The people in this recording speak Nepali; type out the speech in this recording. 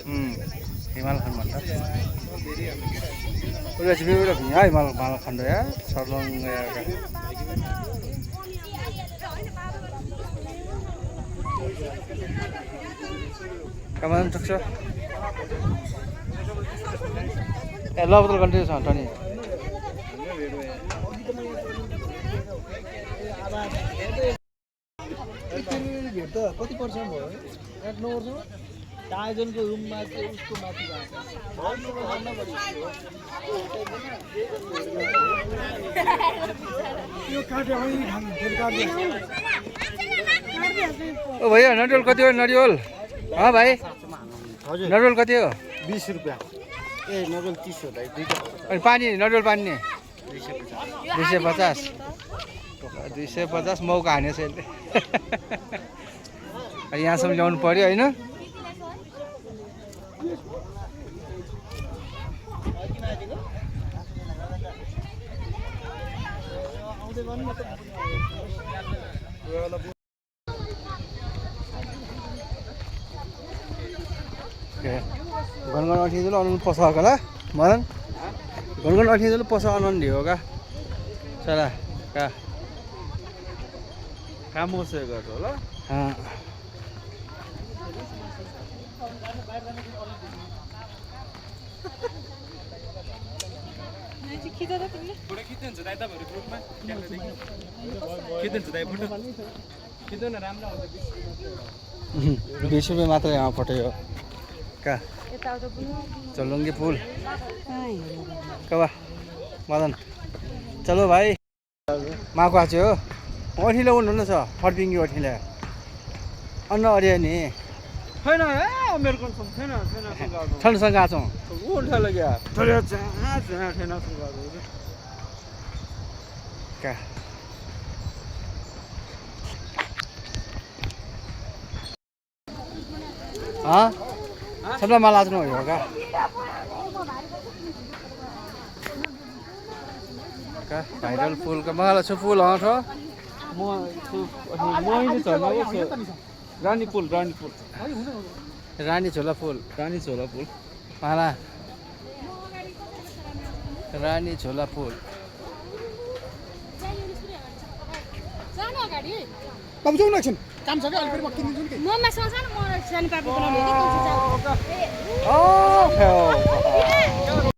हिमाल खण्ड भन्छ उयो चाहिँ बेउरा भिया हिमाल खण्ड या सर्लङ याका कमान सक्छ ए ल बोतल कन्टिन्यू छ टनी भेट त कति पर्सेन्ट भयो 8-9 वर्ष टाइजनको रुममा चाहिँ उसको माथि यो काटे अनि खानु फेरि काट्यो ओ भैया नरिवल कति हो नरिवल हाँ भाइ हजुर नरिवल कति हो 20 रुपैयाँ ए नगल 30 हो भाइ दुईटा अनि पानी नरिवल पानी नि 250 250 मौका हानेछ यसले यहाँसम्म ल्याउनु पर्यो होइन गनगन अठिँदै अनु पसाएको होला मदन गनगन अठिँदै पसा अनन ढियो का चला का काम होसे गर्छ होला ₹20 मात्र यहाँ पठायो का चलुङ्गे पुल कबा मदन चलो भाइ माको आछु हो अठिलो उन्नु न छ फर्पिङ्गी अठिले अन्न अरे नि छैन ए अमेरिकन छैन ठन्डसँग आछौँ उल्टा लाग्यो तर जहाँ छैन का सबलाई माला आच्नु हो का भाइरल फुलको मलाई छ फुल छ रानी पुल रानी झोला फुल माला रानी झोला फुल अब जाउँ न एकछिन काम छ क्या अलिकति म किनिदिन्छु नि म मसँग छ नि म सानो पापा बनाउने कि